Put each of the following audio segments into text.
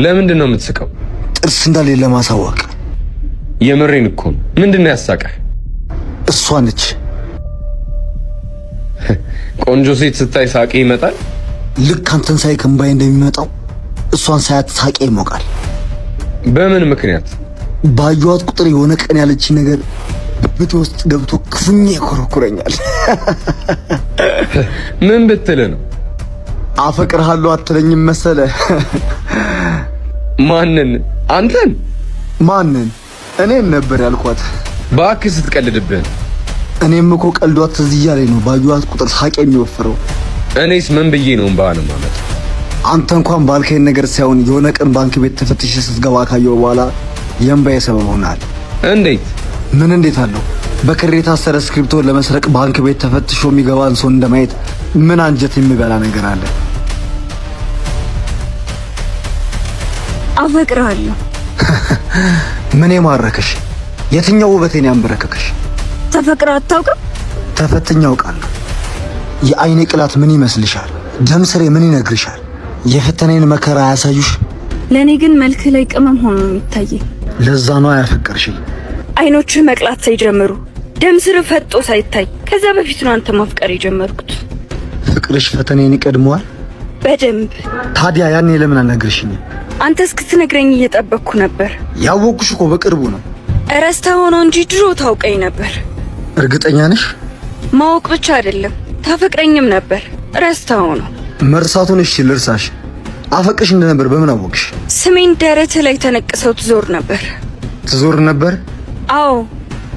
ለምንድን ነው የምትስቀው? ጥርስ እንዳለ ለማሳወቅ። የምሬን እኮ ነው። ምንድን ነው ያሳቀህ? እሷ ነች። ቆንጆ ሴት ስታይ ሳቄ ይመጣል። ልክ አንተን ሳይ እንባዬ እንደሚመጣው እሷን ሳያት ሳቄ ይሞቃል። በምን ምክንያት? ባየኋት ቁጥር የሆነ ቀን ያለችኝ ነገር ብብቴ ውስጥ ገብቶ ክፉኛ ይኮረኩረኛል። ምን ብትል ነው? አፈቅርሃለሁ አትለኝም መሰለ? ማንን? አንተን? ማንን? እኔን ነበር ያልኳት። እባክህ ስትቀልድብህ። እኔም እኮ ቀልዷት ትዝ እያለኝ ነው ባየኋት ቁጥር ሳቄ የሚወፍረው። እኔስ ምን ብዬ ነው እምባህን የማመጣው? አንተ እንኳን ባልከኝ ነገር ሳይሆን የሆነ ቀን ባንክ ቤት ተፈትሽ ስትገባ ካየሁ በኋላ የእምባዬ ሰበብ ሆነሃል። እንዴት? ምን እንዴት አለው? በክር የታሰረ እስክሪብቶ ለመስረቅ ባንክ ቤት ተፈትሾ የሚገባን ሰው እንደማየት ምን አንጀት የሚበላ ነገር አለ? አፈቅርሃለሁ። ምን የማረከሽ? የትኛው ውበቴን ያንበረከከሽ? ተፈቅረህ አታውቅም? ተፈትኜ አውቃለሁ። የአይኔ ቅላት ምን ይመስልሻል? ደም ስሬ ምን ይነግርሻል? የፈተነኝን መከራ አያሳዩሽ? ለእኔ ግን መልክህ ላይ ቅመም ሆኖ ነው የሚታየኝ። ለዛ ነው ያፈቀርሽኝ። አይኖችህ መቅላት ሳይጀምሩ፣ ደም ስር ፈጦ ሳይታይ ከዛ በፊት ነው አንተ ማፍቀር የጀመርኩት። ፍቅርሽ ፈተናዬን ይቀድመዋል። በደንብ። ታዲያ ያኔ ለምን አልነግርሽኝም? አንተ እስክትነግረኝ እየጠበቅኩ ነበር። ያወቅኩሽ እኮ በቅርቡ ነው። እረስተኸው ነው እንጂ ድሮ ታውቀኝ ነበር። እርግጠኛ ነሽ? ማወቅ ብቻ አይደለም፣ ታፈቅረኝም ነበር። ረስተኸው ነው። መርሳቱን እሺ ልርሳሽ። አፈቅሽ እንደነበር በምን አወቅሽ? ስሜን ደረትህ ላይ ተነቅሰው ትዞር ነበር። ትዞር ነበር? አዎ፣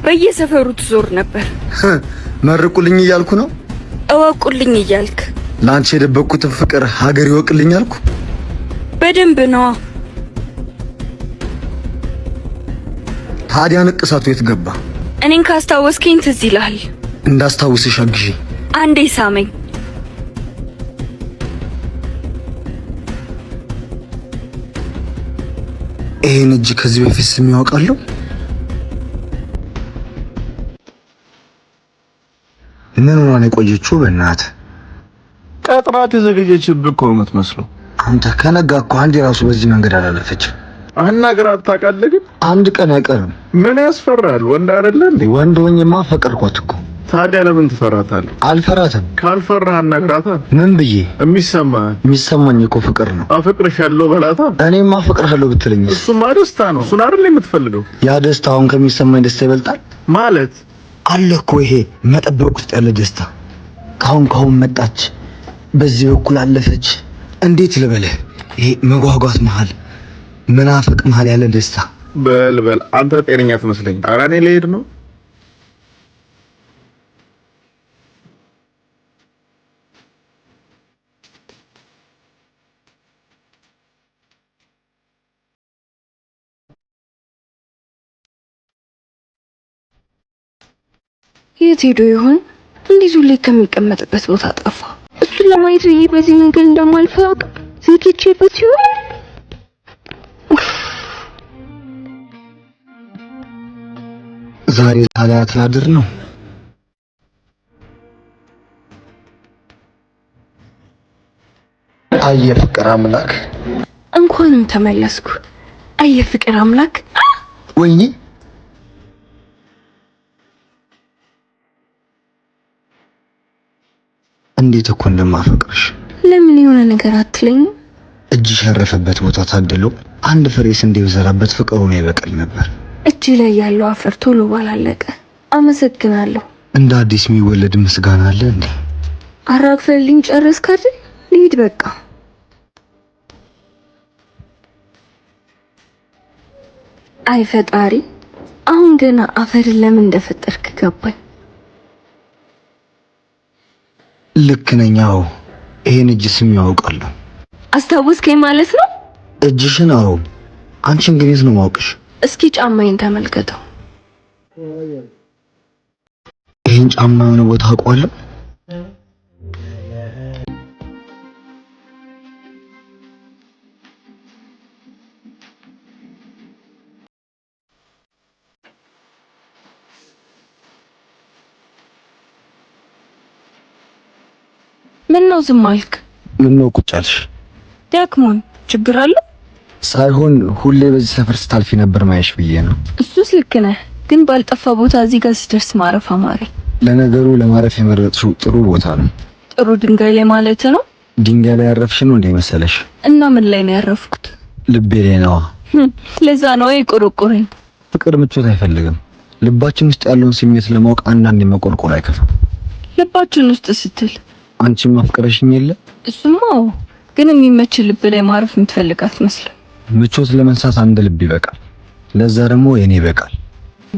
በየሰፈሩ ትዞር ነበር። መርቁልኝ እያልኩ ነው። እወቁልኝ እያልክ። ለአንቺ የደበቅኩትን ፍቅር ሀገር ይወቅልኝ አልኩ። በደንብ ነዋ። ታዲያ ንቅሳቱ የት ገባ? እኔን ካስታወስከኝ ትዝ ይልሃል። እንዳስታውስሽ አግዢ። አንዴ ሳመኝ። ይሄን እጅ ከዚህ በፊት ስም ያውቃለሁ? ምን ሆና ነው የቆየችው? በእናትህ ቀጥራት የዘገየችብህ እኮ ነው የምትመስለው። አንተ ከነጋ እኮ አንድ የራሱ በዚህ መንገድ አላለፈችም። አናግራት ታውቃለህ? ግን አንድ ቀን አይቀርም። ምን ያስፈራል? ወንድ አይደለ እንዴ? ወንድ ሆኜማ ፈቀድኳት እኮ። ታዲያ ለምን ትፈራታለህ? አልፈራትም። ካልፈራህ አናግራታ። ምን ብዬ? የሚሰማህ የሚሰማኝ እኮ ፍቅር ነው። አፈቅርሻለሁ በላታ። እኔማ አፈቅርሻለሁ ብትለኝ እሱማ ደስታ ነው። እሱን አይደል የምትፈልገው? ያ ደስታ አሁን ከሚሰማኝ ደስታ ይበልጣል ማለት አለ እኮ ይሄ መጠበቅ ውስጥ ያለ ደስታ። ካሁን ካሁን መጣች፣ በዚህ በኩል አለፈች። እንዴት ልበልህ? ይሄ መጓጓት መሃል፣ መናፈቅ መሃል ያለ ደስታ። በል በል፣ አንተ ጤነኛ ትመስለኝ። ኧረ እኔ ልሄድ ነው። የት ሄዶ ይሆን? እንዴት ሁሌ ከሚቀመጥበት ቦታ ጠፋ? እሱን ለማየት ብዬ በዚህ መንገድ እንደማልፍ አውቅ ዘግቼበት ሲሆን ዛሬ ሳላያት ላድር ነው። አየ ፍቅር አምላክ፣ እንኳንም ተመለስኩ። አየ ፍቅር አምላክ። ወይኔ እንዴት እኮ እንደማፈቅርሽ። ለምን የሆነ ነገር አትለኝም? እጅሽ ያረፈበት ቦታ ታድሎ አንድ ፍሬ ስንዴ ብዘራበት ፍቅሩ ነው ይበቅል ነበር። እጅ ላይ ያለው አፈር ቶሎ ባላለቀ። አመሰግናለሁ። እንደ አዲስ የሚወለድ ምስጋና አለ እንዴ? አራግፈልኝ ጨረስክ አይደል? ልሂድ በቃ። አይ ፈጣሪ፣ አሁን ገና አፈርን ለምን እንደፈጠርክ ገባኝ። ልክ ነኝ። አዎ ይሄን እጅ ስም ያውቃለሁ። አስታወስከኝ ማለት ነው? እጅሽን? አዎ። አንቺን ግን የት ነው ማውቅሽ? እስኪ ጫማዬን ተመልከተው። ይሄን ጫማ የሆነ ቦታ አውቀዋለሁ። ምን ነው ዝም አልክ? ምን ነው ቁጭ አልሽ? ደክሞኝ። ችግር አለ? ሳይሆን ሁሌ በዚህ ሰፈር ስታልፊ ነበር ማየሽ ብዬ ነው። እሱስ ልክ ነህ፣ ግን ባልጠፋ ቦታ እዚህ ጋር ስደርስ ማረፍ አማረኝ። ለነገሩ ለማረፍ የመረጥሽው ጥሩ ቦታ ነው። ጥሩ ድንጋይ ላይ ማለት ነው። ድንጋይ ላይ ያረፍሽ ነው እንደ መሰለሽ? እና ምን ላይ ነው ያረፍኩት? ልቤ ላይ ነዋ። ለዛ ነው የቆረቆረኝ። ፍቅር ምቾት አይፈልግም። ልባችን ውስጥ ያለውን ስሜት ለማወቅ አንዳንዴ መቆርቆር አይከፋም። ልባችን ውስጥ ስትል አንቺም አፍቅረሽኝ የለ? እሱማ ግን የሚመች ልብ ላይ ማረፍ የምትፈልግ አትመስልም። ምቾት ለመንሳት አንድ ልብ ይበቃል። ለዛ ደግሞ የኔ ይበቃል።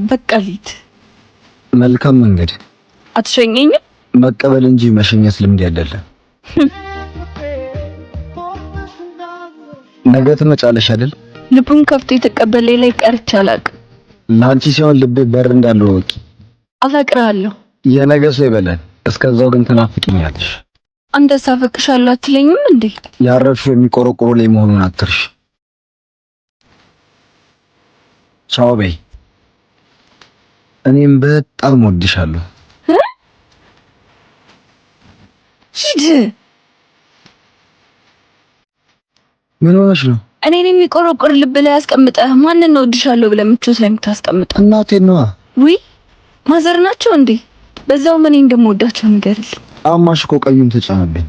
በቃ ሊት መልካም መንገድ። አትሸኘኝም? መቀበል እንጂ መሸኘት ልምድ አይደለም። ነገ ትመጫለሽ አይደል? ልቡን ከፍቶ የተቀበለ ላይ ቀርቼ አላውቅም። ለአንቺ ሲሆን ልቤ በር እንዳለው ወቂ። አፈቅርሃለሁ። የነገ ሰው ይበለን። እስከዛው ግን ትናፍቂኛለሽ። አንተስ አፈቅርሻለሁ አትለኝም እንዴ? ያረፍሽው የሚቆረቆሩ ላይ መሆኑን አትርሽ። ቻው በይ። እኔም በጣም ወድሻለሁ። ሂድ። ምን ሆነሽ ነው? እኔን የሚቆረቆር ልብ ላይ አስቀምጠህ ማንን ነው እወድሻለሁ ብለህ ምቾት ላይ የምታስቀምጠው? እናቴን ነዋ። ውይ ማዘር ናቸው እንዴ? በዛው ምን እንደምወዳቸው ንገርልኝ። ጫማሽ እኮ ቀዩን ተጫነብኝ።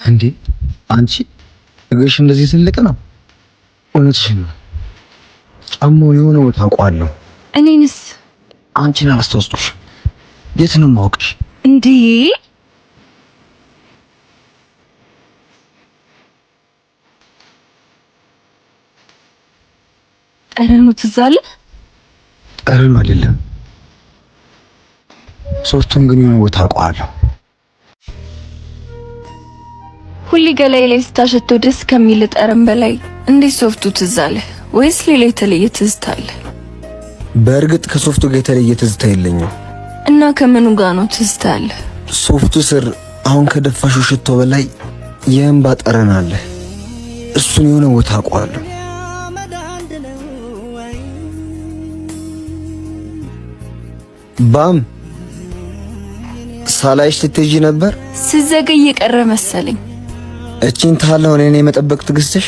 እንዴ አንቺ እግርሽ እንደዚህ ትልቅ ነው? እውነትሽን ነው። ጫማው የሆነ ቦታ አውቀዋለሁ። እኔንስ? አንቺን አላስታውስኩሽ። የት ነው የማውቅሽ? እንዴ ጠረኑ ትዝ አለ? ጠረኑ አይደለም፣ ሶስቱን ግን የሆነ ቦታ አውቀዋለሁ። ሁሌ ገላይ ላይ ስታሸተው ደስ ከሚል ጠረን በላይ እንዴት ሶፍቱ ትዝ አለ? ወይስ ሌላ የተለየ ትዝታ አለ? በእርግጥ ከሶፍቱ ጋር የተለየ ትዝታ የለኝም። እና ከምኑ ጋር ነው ትዝታ አለ? ሶፍቱ ስር አሁን ከደፋሽው ሽቶ በላይ የእንባ ጠረን አለ። እሱን የሆነ ቦታ አውቀዋለሁ። ባም ሳላይሽ ልትሄጂ ነበር? ስዘገይ የቀረ መሰለኝ። እቺን ታለው እኔን የመጠበቅ ትዕግስትሽ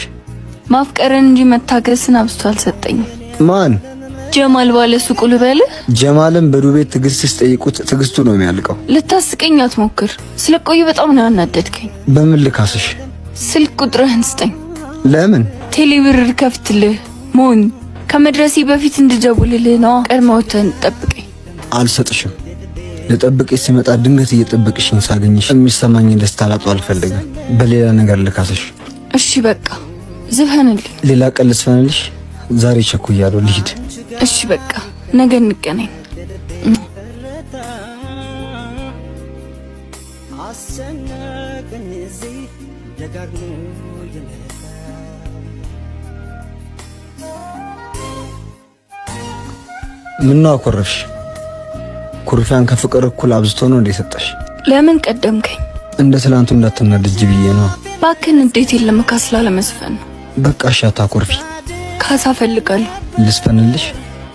ማፍቀርን እንጂ መታገስን አብዝቶ አልሰጠኝም። ማን? ጀማል ባለ ሱቁ ልበልህ? ጀማልን በዱቤ ትዕግስት ሲጠይቁት ትዕግስቱ ነው የሚያልቀው። ልታስቀኝ አትሞክር። ስለቆዩ በጣም ነው ያናደድከኝ። በምን ልካስሽ? ስልክ ቁጥርህን ስጠኝ። ለምን? ቴሌብር ከፍትልህ ሞኝ። ከመድረሴ በፊት እንድደውልልህ ነዋ። ቀድመህ ወጥተህ እንድጠብቀኝ። አልሰጥሽም። ልጠብቅሽ ሲመጣ ድንገት እየጠበቅሽኝ ሳገኝሽ የሚሰማኝን ደስታ ላጡ አልፈልግም። በሌላ ነገር ልካስሽ። እሺ በቃ ዝፈንልኝ። ሌላ ቀን ልዝፈንልሽ? ዛሬ ቸኩያለሁ፣ ልሂድ። እሺ በቃ ነገ እንገናኝ። ምነው አኮረፍሽ? ኩርፊያን ከፍቅር እኩል አብዝቶ ነው እንደ ሰጠሽ። ለምን ቀደምከኝ? እንደ ትላንቱ እንዳትናደጅ ብዬ ነው። እባክህን እንዴት የለም ካስ ላለመዝፈን ነው። በቃ እሺ፣ አታኮርፊ። ካሳ እፈልጋለሁ። ልዝፈንልሽ?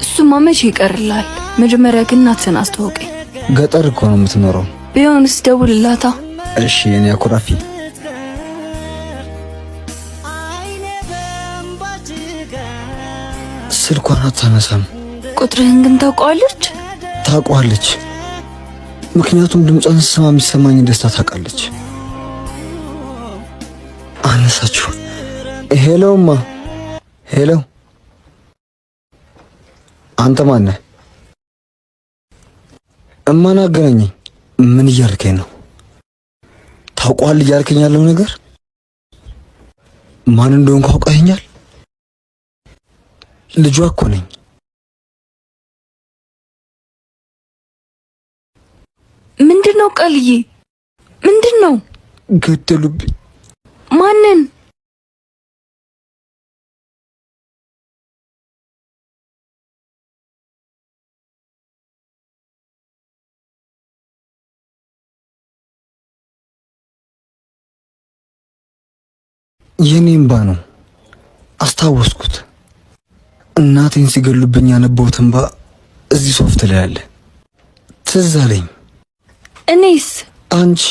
እሱማ መቼ ይቀርልሃል። መጀመሪያ ግን እናትህን አስተዋውቀኝ። ገጠር እኮ ነው የምትኖረው። ቢሆንስ ደውልላታ። እሺ የኔ አኩራፊ። ስልኳን አታነሳም። ቁጥርህን ግን ታውቀዋለች? ታውቀዋለች። ምክንያቱም ድምጿን ስሰማ የሚሰማኝ ደስታ ታውቃለች። አነሳችሁ። Hello ማ፣ hello፣ አንተ ማነህ? እማን አገናኘኝ? ምን እያልከኝ ነው? ታውቋል እያልከኝ ያለው ነገር ማን እንደሆንኩ አውቀኸኛል? ልጇ እኮ ነኝ። ምንድን ነው ቃልዬ? ምንድን ነው? ገደሉብኝ። ማንን? የኔ እምባ ነው። አስታወስኩት። እናቴን ሲገሉብኝ ያነባሁት እምባ እዚህ ሶፍት ላይ አለ። ትዝ አለኝ። እኔስ? አንቺ